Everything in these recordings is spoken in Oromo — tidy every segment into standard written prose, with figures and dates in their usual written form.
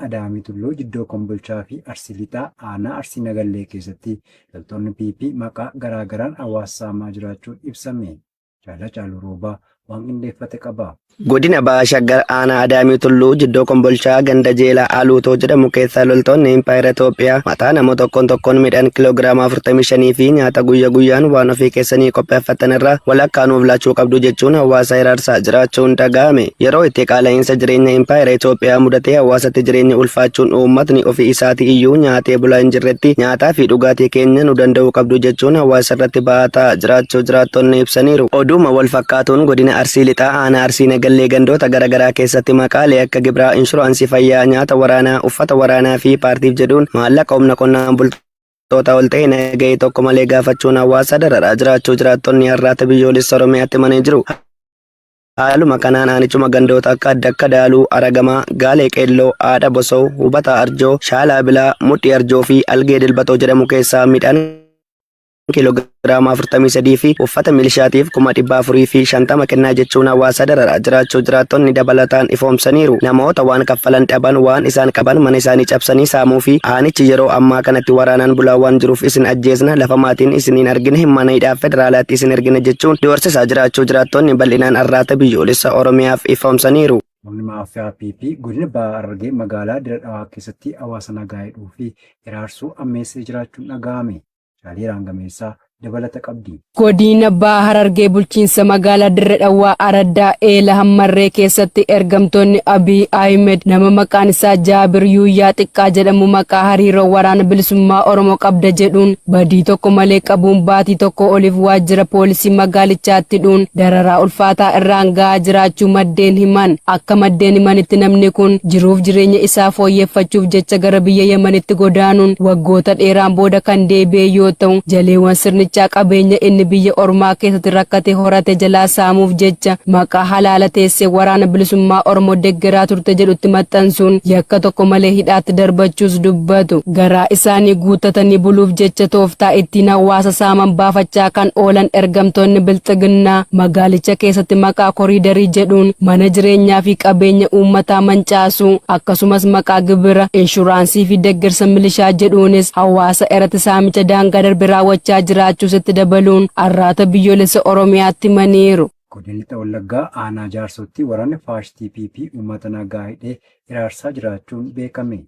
Adaamii Tulluu Jiddoo Kombolchaa fi Arsii Lixaa aanaa Arsii Nagallee keessatti loltoonni PP maqaa garaa garaan hawaasa saamaa jiraachuun ibsame. Jaal Hacaaluu Roobaa waan qindeeffate qaba. Godina Baha Shaggar Aanaa Adaamii Tulluu Jiddoo Kombolchaa ganda Jeelaa Aluutoo jedhamu keessaa loltoonni Impaayera Itoophiyaa mataa nama tokkoon tokkoon midhaan kiloogiraama 45 fi nyaata guyya guyyaan waan ofii keessanii qopheeffattan irraa walakkaa nuuf laachuu qabdu jechuun hawaasa hiraarsaa jiraachuun dhaga'ame. Yeroo itti qaala'iinsa jireenya Impaayera Itoophiyaa mudatee hawaasatti jireenyi ulfaachuun uummatni ofii isaatii iyyuu nyaatee bulaa hin jirretti nyaataa fi dhugaatii keenya nu danda'uu qabdu jechuun hawaasa irratti ba'aa ta'aa jiraachuu jiraattonni ibsaniiru. Oduuma wal fakkaatuun godina Arsii Lixaa aanaa Arsii Nagallee gandoota gara garaa keessatti maqaalee akka gibiraa, inshuraansii fayyaa, nyaata waraanaa, uffata waraanaa fi paartiif jedhuun maallaqa humna qonnaan bultootaa ol ta'e nagahee tokko malee gaafachuun hawaasa dararaa jiraachuu jiraattonni Arraata Biyyoolessa Oromiyaatti himanii jiru. Haaluma kanaan aanichuma gandoota akka Addakka Daaluu, Aragamaa, Gaalee Qeelloo, Aadha Bosoo, Hubataa Arjoo, Shaalaa Bilaa, Mudhii Arjoo fi Algee Dilbatoo jedhamu keessaa midhaan kiiloogiraama 43 fi uffata milishaatiif 450,000 kennaa jechuun hawaasa dararaa jiraachuu jiraattonni dabalataan ifoomsaniiru. Namoota waan kaffalan dhaban waan isaan qaban mana isaanii cabsanii saamuu fi aanichi yeroo ammaa kanatti waraanaan bulaa waan jiruuf isin ajjeesna lafa maatiin isin hin argine mana hidhaa federaalaatti isin ergina jechuun doorsisaa jiraachuu jiraattonni bal'inaan Arraata Biyyoolessa Oromiyaaf ifoomsaniiru. Murni maafiyaa PP godina Baha Harargee magaalaa Dirre Dhawaa keessatti hawaasa nagaa hidhuu fi hiraarsuu ammeessee jiraachuun dhaga'ame. Shaaliiraan Gameessaa dabalata qabdi. Godiina Baha Harargee bulchiinsa magaalaa Dirre Dhawaa Araddaa Eela Hammarree keessatti ergamtoonni Abiy Ahimed nama maqaan isaa Jaabir Yuuyyaa Xiqqaa jedhamu maqaa hariiroo waraana bilisummaa Oromoo qabda jedhuun badii tokko malee qabuun baatii tokko oliif waajjira poolisii magaalichaatti hidhuun dararaa ulfaataa irraan ga'aa jiraachuu maddeen himan. Akka maddeen himanitti namni kun jiruuf jireenya isaa fooyyeffachuuf jecha gara biyya Yemanitti godaanuun waggoota dheeraan booda kan deebi'e yoo ta'u, jaleewwan sirnichaa qabeenya inni biyya ormaa keessatti rakkate horate jalaa saamuuf jecha maqaa halaala teessee waraana bilisummaa Oromoo deggeraa turte jedhutti maxxansuun yakka tokko malee hidhaatti darbachuus dubbatu. Garaa isaanii guuttatanii buluuf jecha tooftaa ittiin hawaasa saaman baafachaa kan oolan ergamtoonni Bilxiginnaa magaalicha keessatti maqaa koriidarii jedhuun mana jireenyaa fi qabeenya uummataa mancaasuu akkasumas maqaa gibira, inshuraansii fi deggersa milishaa jedhuunis hawaasa irratti saamicha daangaa darbe raawwachaa jiraachuus itti dabaluun Arraata Biyyoolessa Oromiyaatti himaniiru. Godina Lixa Wallaggaa Aanaa Jaarsootti waraanni faashistii PP uummata nagaa hidhee hiraarsaa jiraachuun beekame.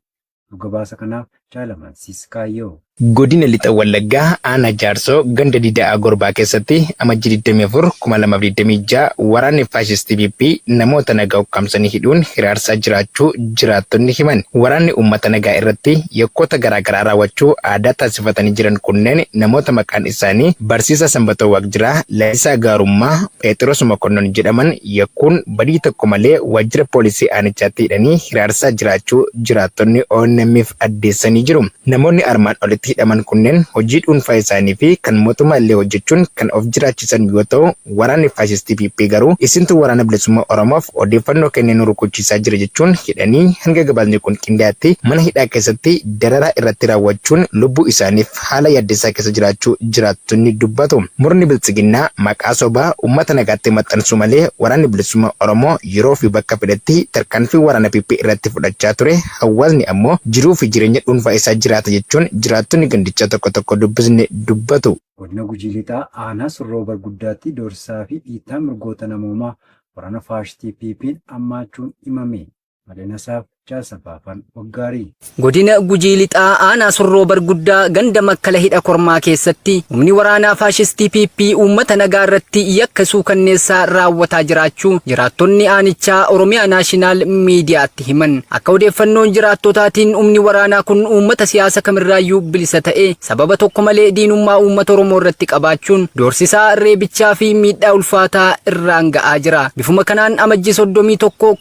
Oduu gabaasa kanaaf Jaal Amansiis Kaayyoo. Godina Lixa Wallaggaa Aanaa Jaarsoo ganda Dida'aa Gorbaa keessatti Amajjii 24, 2026 waraanni faashistii PP namoota nagaa ukkaamsanii hidhuun hiraarsaa jiraachuu jiraattonni himan. Waraanni uummata nagaa irratti yakkoota garaa garaa raawwachuu aadaa taasifatanii jiran kunneen namoota maqaan isaanii Barsiisaa Sanbatoo Waaqjiraa, Lalisaa Gaarummaa, Pheexiroos Mokonnon jedhaman yakkuun badii tokko malee waajjira poolisii aanichaatti hidhanii hiraarsaa jiraachuu jiraattonni ONM'f addeessanii jiru. Namoonni armaan olitti hidhaman kunneen hojii dhuunfaa isaanii fi kan mootummaa illee hojjechuun kan of jiraachisan yoo ta'u, waraanni faashistii PP garuu isintu Waraana Bilisummaa Oromoof odeeffannoo kennee nu rukuchiisaa jira jechuun hidhanii hanga gabaasni kun qindaa'etti mana hidhaa keessatti dararaa irratti raawwachuun lubbuu isaaniif haala yaaddessaa keessa jiraachuu jiraattonni dubbatu. Murni Biltsiginnaa maqaa sobaa uummata nagaatti maxxansuu malee Waraanni Bilisummaa Oromoo yeroo fi bakka fedhetti tarkaanfii waraana PP irratti fudhachaa ture hawaasni ammoo jiruu fi jireenya dhuunfaa isaa jiraata jechuun jiraattonni gandichaa tokko tokko dubbisne dubbatu. Godina Gujii Lixaa Aanaa Surroo Barguddaatti doorsisaa fi dhiittaa mirgoota namoomaa waraana faashistii PPn hammaachuun himame. Bal'inasaaf Jaal Safaafan Waggaarii. Godina Gujii Lixaa aanaa Surroo Barguddaa ganda Makkala Hidha Kormaa keessatti humni waraanaa faashistii PP uummata nagaa irratti yakka suukanneessaa raawwataa jiraachuu jiraattonni aanichaa Oromiyaa Naashinaal Miidiyaatti himan. Akka odeeffannoon jiraattotaatiin humni waraanaa kun uummata siyaasa kamirraayyuu bilisa ta'e sababa tokko malee diinummaa uummata Oromoo irratti qabaachuun doorsisaa, reebichaa fi miidhaa ulfaataa irraan ga'aa jira. Bifuma kanaan Amajjii 31,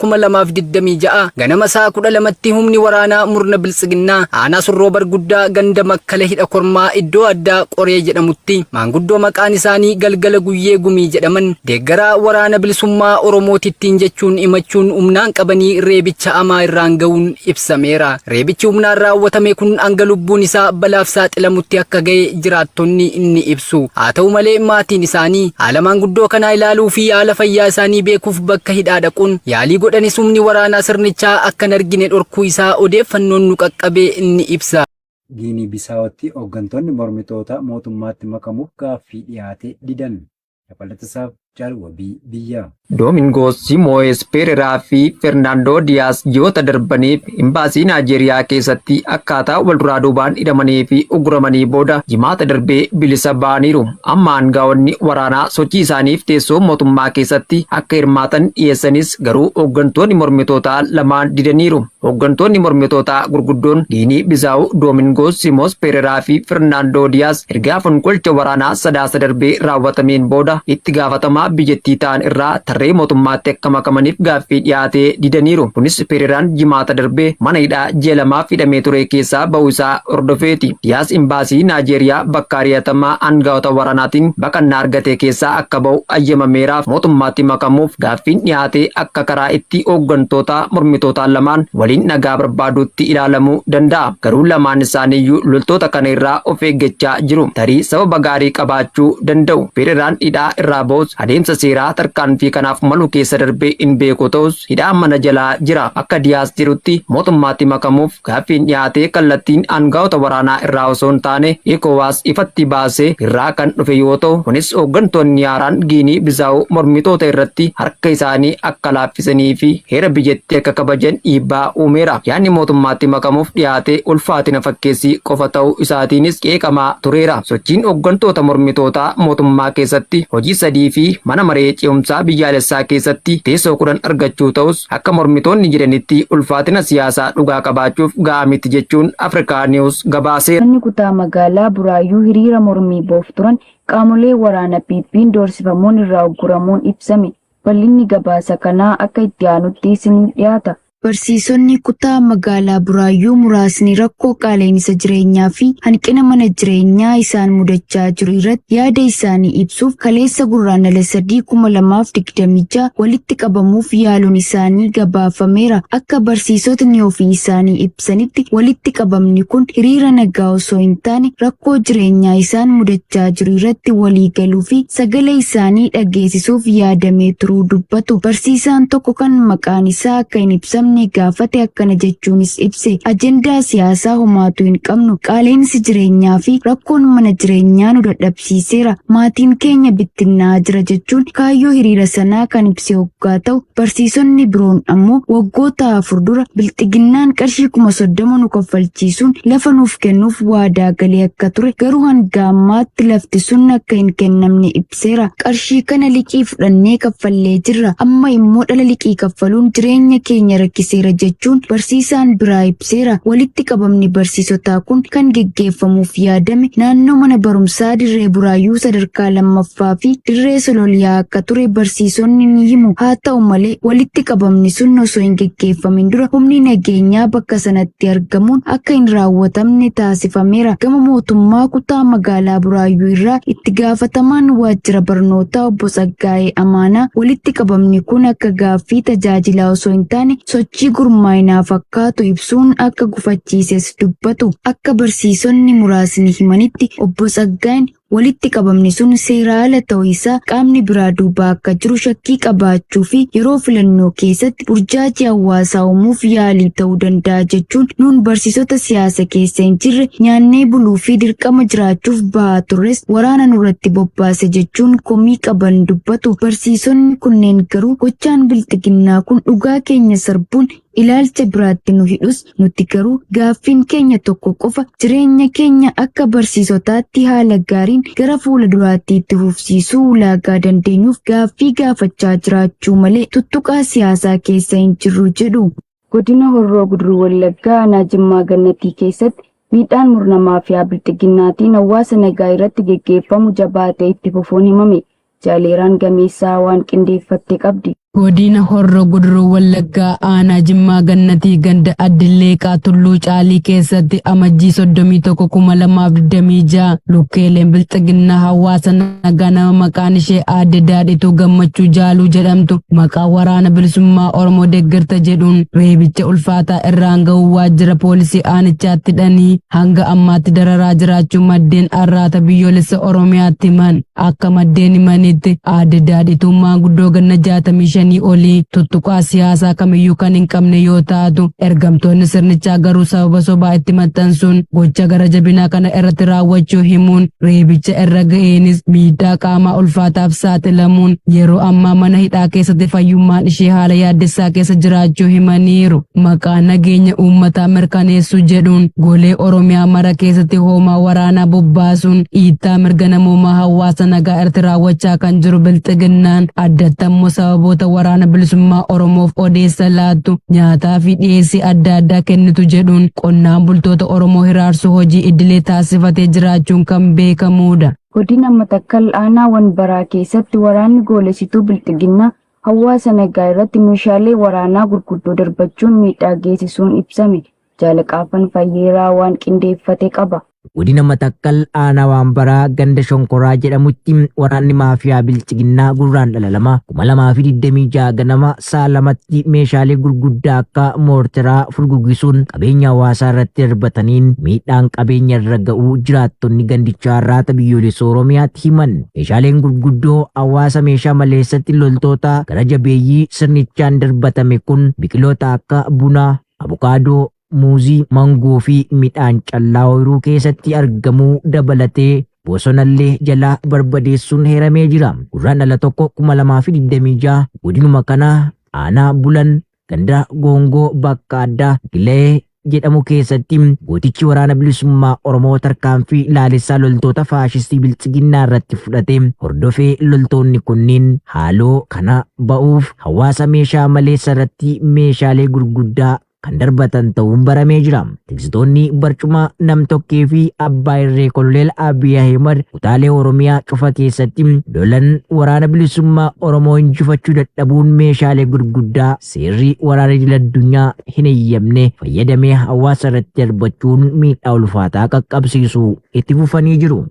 2026 ganama sa'a 12tti humni waraanaa murna Biltsiginnaa aanaa Surroo Barguddaa ganda Makkala Hidha Kormaa iddoo addaa Qoree jedhamutti maanguddoo maqaan isaanii Galgala Guyyee Gumii jedhaman deeggaraa waraana bilisummaa Oromootittiin jechuun himachuun humnaan qabanii reebicha hamaa irraan ga'uun ibsameera. Reebichi humnaan raawwatame kun hanga lubbuun isaa balaaf saaxilamutti akka ga'e jiraattonni ni ibsu. Haa ta'u malee maatiin isaanii haala maanguddoo kanaa ilaaluu fi haala fayyaa isaanii beekuuf bakka hidhaa dhaquun yaalii godhanis humni waraanaa sirnichaa akka na argine dhorkuu isaa odeeffannoon nu qaqqabe ni ibsa. Giinii Bisaawootti hooggantoonni mormitootaa mootummaatti makamuuf gaaffii dhiyaate didan. Dabalatasaaf Jaal Wabii Biyyaa. Doomingoos Simoo'es Peereraa fi Fernaandoo Diyaas ji'oota darbaniif imbaasii Naajeeriyaa keessatti akkaataa walduraa duubaan hidhamanii fi uguramanii booda Jimaata darbee bilisa ba'aniiru. Amma aangaa'onni waraanaa sochii isaaniif teessoo mootummaa keessatti akka hirmaatan dhiyeessanis garuu hooggantoonni mormitootaa lamaan didaniiru. Hooggantoonni mormitootaa gurguddoon Giinii Bisaawu Doomingoos Simoos Peereraa fi Fernaandoo Diyaas ergaa fonqolcha waraanaa Sadaasa darbee raawwatameen booda itti gaafatamaa biyyattii ta'an irraa tarree mootummaatti akka makamaniif gaaffii dhiyaatee didaniiru. Kunis Peereraan Jimaata darbee mana hidhaa ji'a lamaaf hidhamee ture keessaa ba'uu isaa hordofeeti. Diyaas imbaasii Naajeeriyaa bakka ari'atamaa aangaa'ota waraanaatiin baqannaa argate keessaa akka ba'u ayyamameeraaf mootummaatti makamuuf gaaffiin dhiyaatee akka karaa itti hooggantoota mormitootaa lamaan waliin nagaa barbaaduutti ilaalamuu danda'a. Garuu lamaan isaaniiyyuu loltoota kana irraa of eeggachaa jiru. Tarii sababa gaarii qabaachuu danda'u. Peereraan hidhaa irraa ba'us adeemsa seeraa tarkaanfii kanaaf malu keessa darbee hin beeku ta'us hidhaa mana jalaa jira. Akka Diyaas jedhutti mootummaatti makamuuf gaaffiin dhiyaatee kallattiin aangaa'ota waraanaa irraa osoo hin taane ECOWAS ifatti baasee irraa kan dhufe yoo ta'u, kunis hooggantoonni haaraan Giinii Bisaawuu mormitoota irratti harka isaanii akka laaffisanii fi heera biyyattii akka kabajan dhiibbaa uumeera. Yaadni mootummaatti makamuuf dhiyaate ulfaatina fakkeessii qofa ta'uu isaatiinis qeeqamaa tureera. Sochiin hooggantoota mormitootaa mootummaa keessatti hojii 3 fi mana maree ce'umsaa biyyaalessaa keessatti teessoo 10 argachuu ta'us akka mormitoonni jedhanitti ulfaatina siyaasaa dhugaa qabaachuuf ga'aa miti jechuun Afrikaa News gabaaseera. Uummanni kutaa magaalaa Buraayyuu hiriira mormii ba'uuf turan qaamolee waraana PP'n doorsifamuun irraa ugguramuun ibsame. Bal'inni gabaasa kanaa akka itti aanutti isiniif dhiyaata. Barsiisonni kutaa magaalaa Buraayyuu muraasni rakkoo qaala'insa jireenyaa fi hanqina mana jireenyaa isaan mudachaa jiru irratti yaada isaanii ibsuuf kaleessa Gurraandhala 3, 2026 walitti qabamuuf yaaluun isaanii gabaafameera. Akka barsiisotni ofii isaanii ibsanitti walitti qabamni kun hiriira nagaa osoo hin taane rakkoo jireenyaa isaan mudachaa jiru irratti walii galuu fi sagalee isaanii dhageessisuuf yaadamee turuu dubbatu. Barsiisaan tokko kan maqaan isaa akka hin ibsamne gaafate akkana jechuunis ibse. Ajendaa siyaasaa homaatu hin qabnu. Qaala'insi jireenyaa fi rakkoon mana jireenyaa nu dadhabsiiseera. Maatiin keenya bittinnaa'aa jira jechuun kaayyoo hiriira sanaa kan ibse hoggaa ta'u, barsiisonni biroon ammoo waggoota 4 dura bilxiginnaan qarshii 30,000 nu kaffalchiisuun lafa nuuf kennuuf waadaa galee akka ture garuu hanga ammaatti lafti sun akka hin kennamne ibseera. Qarshii kana liqii fudhannee kaffallee jirra. Amma immoo dhala liqii kaffaluun jireenya keenya rakkiseera jechuun barsiisaan biraa ibseera. Walitti qabamni barsiisotaa kun kan geggeeffamuuf yaadame naannoo mana barumsaa Dirree Buraayyuu sadarkaa 2ffaa fi Dirree Sololiyaa akka ture barsiisonni ni himu. Haa ta'u malee walitti qabamni sun osoo hin geggeeffamin dura humni nageenyaa bakka sanatti argamuun akka hin raawwatamne taasifameera. Gama mootummaa kutaa magaalaa Buraayyuu irraa itti gaafatamaan waajjira barnootaa obbo Tsaggaayee Amaanaa walitti qabamni kun akka gaaffii tajaajilaa osoo hin taane sochii gurmaa'inaa fakkaatu ibsuun akka gufachiises dubbatu. Akka barsiisonni muraasni himanitti obbo Tsaggaayeen walitti qabamni sun seera ala ta'uu isaa qaamni biraa duuba akka jiru shakkii qabaachuu fi yeroo filannoo keessatti burjaajii hawaasaa uumuuf yaalii ta'uu danda'a jechuun nuun barsiisota siyaasa keessa hin jirre nyaannee buluu fi dirqama jiraachuuf bahaa turres waraana nurratti bobbaase jechuun komii qaban dubbatu. Barsiisonni kunneen garuu gochaan bilxiginnaa kun dhugaa keenya sarbuun ilaalcha biraatti nu hidhus nuti garuu gaaffiin keenya tokko qofa jireenya keenya akka barsiisotaatti haala gaariin gara fuula duraatti itti fufsiisuu ulaagaa dandeenyuuf gaaffii gaafachaa jiraachuu malee tuttuqaa siyaasaa keessa hin jirru jedhu. Godina Horroo Guduruu Wallaggaa aanaa Jimmaa Gannatii keessatti miidhaan murna maafiyaa bilxiginnaatiin hawaasa nagaa irratti geggeeffamu jabaatee itti fufuun himame. Jaaleeraan Gameessaa waan qindeeffatte qabdi. Godina Horroo Guduruu Wallaggaa aanaa Jimmaa Gannatii ganda Addillee Tulluu Caalii keessatti amajjii 31,2026 lukkeeleen bilxiginnaa hawaasa nagaa nama maqaan ishee Aadde Daadhituu Gammachuu Jaaluu jedhamtu maqaa waraana bilisummaa Oromoo deeggarta jedhuun reebicha ulfaataa irraan ga'uu waajjira poolisii aanichaatti hidhanii hanga ammaatti dararaa jiraachuu maddeen arraata biyyoolessa Oromiyaatti himan. Akka maddeen himanitti Aadde Daadhituu maanguddoo ganna 65 5 olii tuttuqaa siyaasaa kamiyyuu kan hin qabne yoo taatu, ergamtoonni sirnichaa garuu sababa sobaa itti maxxansuun gocha gara jabinaa kana irratti raawwachuu himuun, reebicha irra ga'eenis miidhaa qaamaa ulfaataaf saaxilamuun yeroo ammaa mana hidhaa keessatti fayyummaan ishee haala yaaddessaa keessa jiraachuu himaniiru. Maqaa nageenya uummataa mirkaneessuu jedhuun golee Oromiyaa mara keessatti hoomaa waraanaa bobbaasuun dhiittaa mirga namoomaa hawaasa nagaa irratti raawwachaa kan jiru Bilxiginnaan, addatti ammoo sababoota Waraana Bilisummaa Oromoof odeessa laattu, nyaataa fi dhiyeessii adda addaa kennitu jedhuun qonnaan bultoota Oromoo hiraarsuu hojii idilee taasifatee jiraachuun kan beekamuudha. Godina Matakkal aanaa Wanbaraa keessatti waraanni goolessituu Bilxiginnaa hawaasa nagaa irratti meeshaalee waraanaa gurguddoo darbachuun miidhaa geessisuun ibsame. Jaalaqaafan Fayyeeraa waan qindeeffate qaba. Godina Matakkal aanaa Waanbaraa ganda Shonkoraa jedhamutti waraanni maafiyaa Bilxiginnaa Gurraandhala 2, 2026 ganama sa'a 2tti meeshaalee gurguddaa akka moorteraa furguggisuun qabeenya hawaasaa irratti darbataniin miidhaan qabeenya irra ga'uu jiraattonni gandichaa Arraata Biyyoolessa Oromiyaatti himan. Meeshaaleen gurguddoo hawaasa meeshaa maleessatti loltoota gara jabeeyyii sirnichaan darbatame kun biqiloota akka bunaa, abukaadoo, muuzii, mangoo fi midhaan callaa ooyiruu keessatti argamuu dabalatee bosonallee jalaa barbadeessuun heeramee jira. Gurraandhala 1, 2026 godinuma kana aanaa Bulan ganda Goongoo bakka addaa Gilee jedhamu keessatti gootichi waraana bilisummaa Oromoo tarkaanfii laalessaa loltoota faashistii biltsiginnaa irratti fudhate hordofee loltoonni kunniin haaloo kana ba'uuf hawaasa meeshaa maleessa irratti meeshaalee gurguddaa kan darbatan ta'uun baramee jira. Tiksitoonni barcuma nam-tokkee fi abbaa irree Koloneel Abiy Ahimad kutaalee Oromiyaa cufa keessatti lolan waraana bilisummaa Oromoo injifachuu dadhabuun meeshaalee gurguddaa seerri waraana idil addunyaa hin eeyyamne fayyadamee hawaasa irratti darbachuun miidhaa ulfaataa qaqqabsiisu itti fufanii jiru.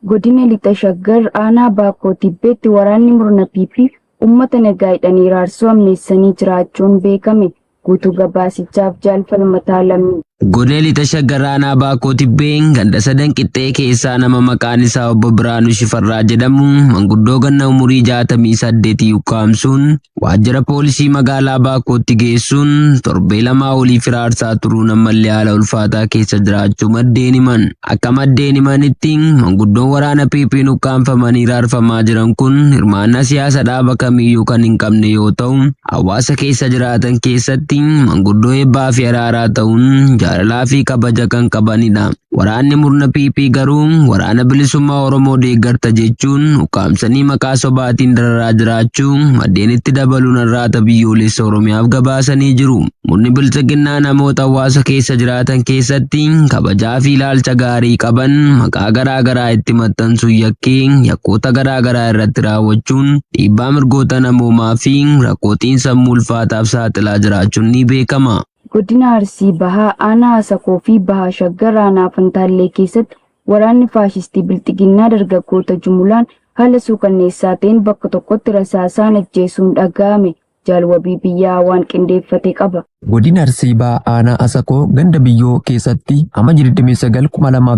Godina Lixa Shaggar aanaa Baakkoo Tibbeetti waraanni murna PP uummata nagaa hidhanii hiraarsuu hammeessanii jiraachuun beekame. Guutuu gabaasichaaf Jaal Falmataa Lammii. Godina Lixa Shaggar aanaa Baakkoo Tibbee ganda sadan qixxee keessaa nama maqaan isaa obbo Biraanuu Shifarraa jedhamu manguddoo ganna umurii 68 ukkaamsuun waajjira poolisii magaalaa Baakkootti geessuun torbee lamaa oliif hiraarsaa turuun ammallee haala ulfaataa keessa jiraachuu maddeen himan. Akka maddeen himanitti manguddoon waraana PP'n ukkaamfamanii hiraarfamaa jiran kun hirmaannaa siyaasa dhaaba kamiiyyuu kan hin qabne yoo ta'u, hawaasa keessa jiraatan keessatti manguddoo eebbaa fi araaraa ta'uun jaalalaa fi kabaja kan qabanidha. Waraanni murna PP garuu Waraana Bilisummaa Oromoo deeggarta jechuun ukkaamsanii maqaa sobaatiin dararaa jiraachuu maddeen itti dabaluun Arraata Biyyoolessa Oromiyaaf gabaasanii jiru. Murni Biltsiginnaa namoota hawaasa keessa jiraatan keessatti kabajaa fi ilaalcha gaarii qaban maqaa garaa garaa itti maxxansuun yakkee yakkoota garaa garaa irratti raawwachuun dhiibbaa mirgoota namoomaa fi rakkoo xiinsammuu ulfaataaf saaxilaa jiraachuun ni beekama. Godina Arsii Bahaa aanaa Asakoo fi Baha Shaggar aanaa Fantaallee keessatti waraanni faashistii Bilxiginnaa dargaggoota jumulaan haala suukanneessaa ta'een bakka tokkotti rasaasaan ajjeesuun dhaga'ame. Jaal Wabii Biyyaa waan qindeeffate qaba. Godina Arsii Bahaa aanaa Asakoo ganda Biyyoo keessatti Amajji 29,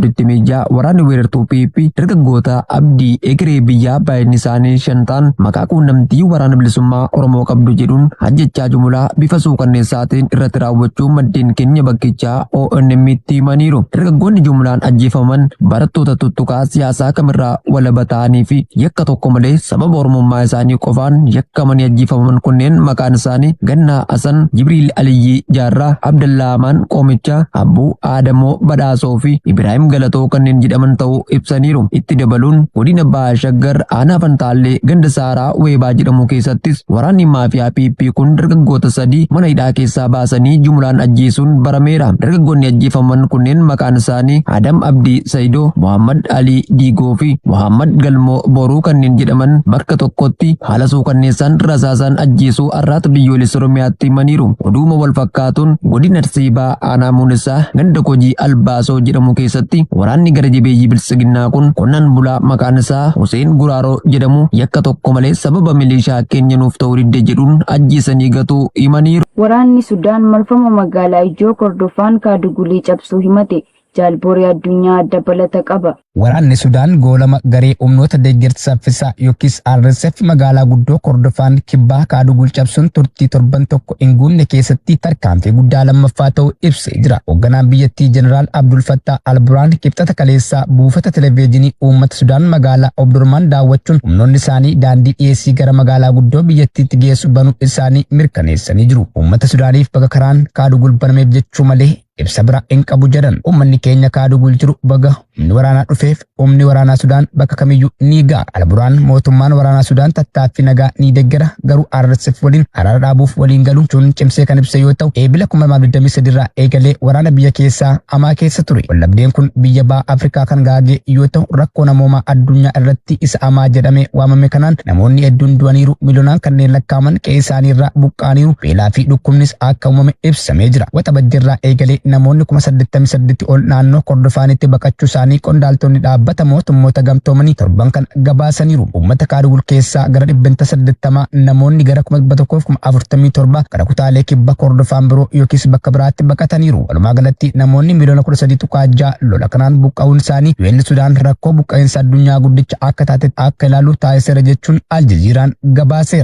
2026 waraanni weerartuu PP dargaggoota abdii egeree biyyaa baay'inni isaanii 5 ta'an maqaa quunnamtii Waraana Bilisummaa Oromoo qabdu jedhuun ajjechaa jumulaa bifa suukanneessaa ta'een irratti raawwachuu maddeen keenya bakkichaa ONM'tti himaniiru. Dargaggoonni jumlaan ajjeefaman barattoota tuttuqaa siyaasaa kamirraa walaba ta'anii fi yakka tokko malee sababa Oromummaa isaanii qofaan yakkamanii ajjeefaman kunneen maqaan isaanii Gannaa Hasan, Jibriil Aliyyii Jaarraa, Abdallaa Amaan Qoomichaa, Abbuu Aadamoo Badhaasoo fi Ibraahim Galatoo kanneen jedhaman ta'uu ibsaniiru. Itti dabaluun godina Baha Shaggar aanaa Fantaallee ganda Saaraa Weebaa jedhamu keessattis waraanni maafiyaa PP kun dargaggoota 3 mana hidhaa keessaa baasanii jumulaan ajjeesuun barameera. Dargaggoonni ajjeefaman kunneen maqaan isaanii Adam Abdii Sayidoo, Mohammad Alii Diigoo fi Mohammad Galmoo Boruu kanneen jedhaman bakka tokkotti haala suukanneessaan rasaasaan ajjeesuu Arraata Biyyoolessa Oromiyaatti himaniiru. Oduuma wal fakkaatuun godina Arsii Bahaa aanaa Muunessaa ganda Kojii Albaasoo jedhamu keessatti waraanni gara jabeeyyii Biltsiginnaa kun qonnaan bulaa maqaan isaa Huseen Guraaroo jedhamu yakka tokko malee sababa milishaa keenya nuuf ta'uu didde jedhuun ajjeesanii gatuu himaniiru. Waraanni Sudaan marfama magaalaa ijoo Kordofaan Kaadugulii cabsuu himate. Jaalborii Addunyaa dabalata qaba. Waraanni Sudaan goolama garee humnoota deeggarsa saffisaa yookiis RSF magaalaa guddoo Kordofaan Kibbaa Kaadugul cabsuun turtii torban tokko hin guunne keessatti tarkaanfii guddaa lammaffaa ta'uu ibsee jira. Hoogganaan biyyattii Jeneraal Abdul Fattah Al-Burhaan Kibxata kaleessaa buufata televezyiinii uummata Sudaan magaalaa Omdurmaan daawwachuun humnoonni isaanii daandii dhiyeessii gara magaalaa guddoo biyyattiitti geessu banuu isaanii mirkaneessanii jiru. Uummata Sudaaniif baga karaan Kaadugul banameef jechuu malee ibsa bira hin qabu jedhan. Uummanni keenya Kaadugul jiru baga humni waraanaa dhufeef, humni waraanaa Sudaan bakka kamiyyuu ni ga'a. Alburaan mootummaan waraanaa Sudaan tattaaffii nagaa ni deeggara, garuu RSF waliin araara dhaabuuf waliin galu jechuun cimsee kan ibse yoo ta'u, Eebila 2023 irraa eegalee waraana biyya keessaa hamaa keessa ture. Wallabdeen kun biyya baha Afrikaa kan gaagee yoo ta'u, rakkoo namoomaa addunyaa irratti isa hamaa jedhamee waamame kanaan namoonni hedduun du'aniiru, miliyoonaan kanneen lakkaa'aman qe'ee isaanii irraa buqqa'aniiru, beelaa fi dhukkubnis akka uumame ibsamee jira. Waxabajjirraa eegalee namoonni 88,000 ol naannoo Kordofaanitti baqachuu isaanii qondaaltonni dhaabbata mootummoota gamtoomanii torban kan gabaasaniiru. Uummata Kaadugul keessaa gara 80% namoonni gara 147,000 gara kutaalee kibba Kordofaan biroo yookiis bakka biraatti baqataniiru. Walumaa galatti namoonni miliyoona 13.6 lola kanaan buqqa'uun isaanii UN Sudaan rakkoo buqqa'insa addunyaa guddicha akka taate akka ilaalu taasiseera jechuun Aljaziiraan gabaaseera.